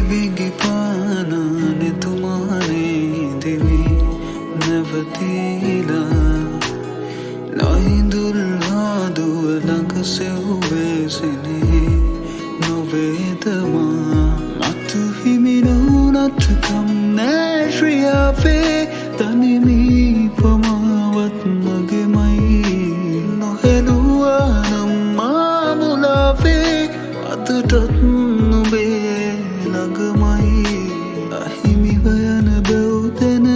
බිඟි පානා නෙතුමානේ දෙවි නැවතීලා නොහිඳුල් හාදුව ළඟ සෙව්වේ සෙනෙහේ නොවේද මා මතු හිමි නොවුනත් කම් නෑ ශ්‍රියාවේ තනිමි පමාවත් මගෙමයි නොහෙළුවා නම් මා මුලාවේ අදටත් නුඹේ ළඟමයි අහිමිව යන බැව් තැන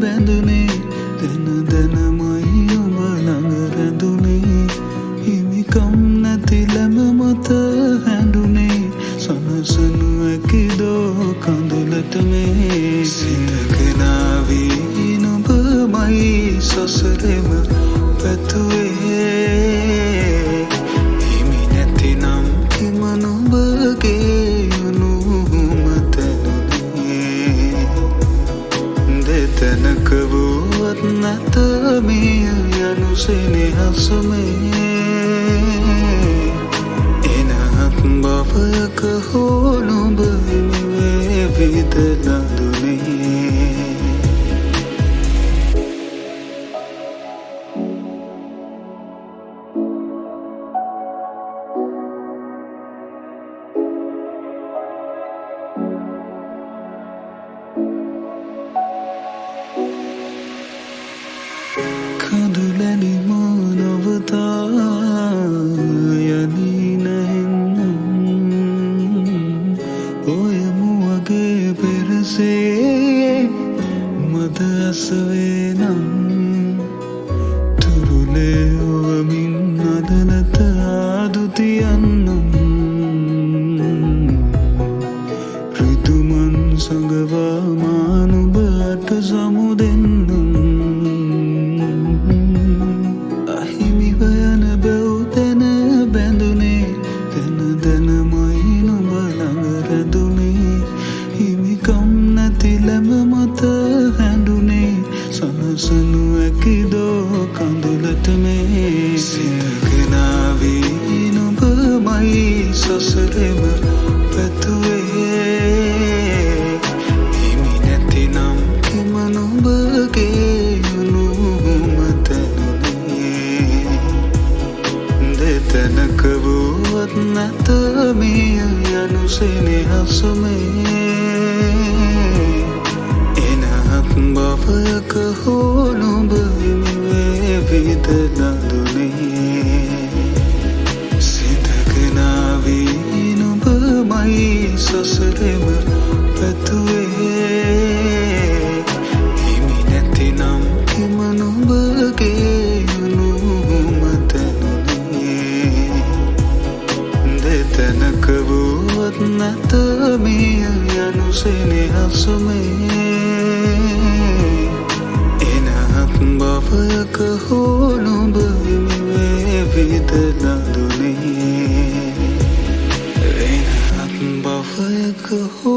බැඳුනේ දැන දැනමයි ඔබ ළඟ රැඳුනේ හිමිකම් නැති ළම මත හැඬුනේ සනසනු හැකිදෝ කඳුලට මේ සිතගෙන ආවේ නුඹමයි සසරෙම පැතුවේ හිමි නැතිනම් කිම නුඹගේ උණුහුම දැනුනේ දෙතැනක වුවත් නැත මිය යනු සෙනෙහස මේ එනහත් භවයක හෝ නුඹ හිමි වේවිද ලඳුනේ. කඳුලැලි මා නවතා යනී නැහෙන්නම් ඔය මුවගේ පෙරසේ මද අසවේ නම් තුරුලේ ඔවමින් අදලත ආදුතියන්නම් ඍතුමන් සඟවා මා නුඹට සමු දෙන්නම් අහිමිව යන බැව් තැන බැඳුනේ දැන දැනමයි නුඹ ළඟ රැඳුනේ හිමිකම් නැති ළම මත හැඬුනේ සනසනු හැකිදෝ කඳුලට මේ සිතගෙන ආවේ නුඹමයි සසරෙම පැතුවේ හිමි නැතිනම් කිම නුඹගේ උණුහුම දැනුනේ දෙතැනක වුවත් නැත මිය යනු සෙනෙහස මේ එනහත් භවයක හෝ නුඹ හිමි වේවිද ලඳුනේ සිතගෙන ආවේ නුඹමයි සසරෙම පැතුවේ හිමි නැතිනම් කිම නුඹගේ උණුහුම දැනුනේ දෙතැනක වුවත් නැත මිය යනු සෙනෙහස මේ එනහත් භවයක හෝ නුඹ හිමි වේවිද ලඳුනේ එනහත් භවයක හෝ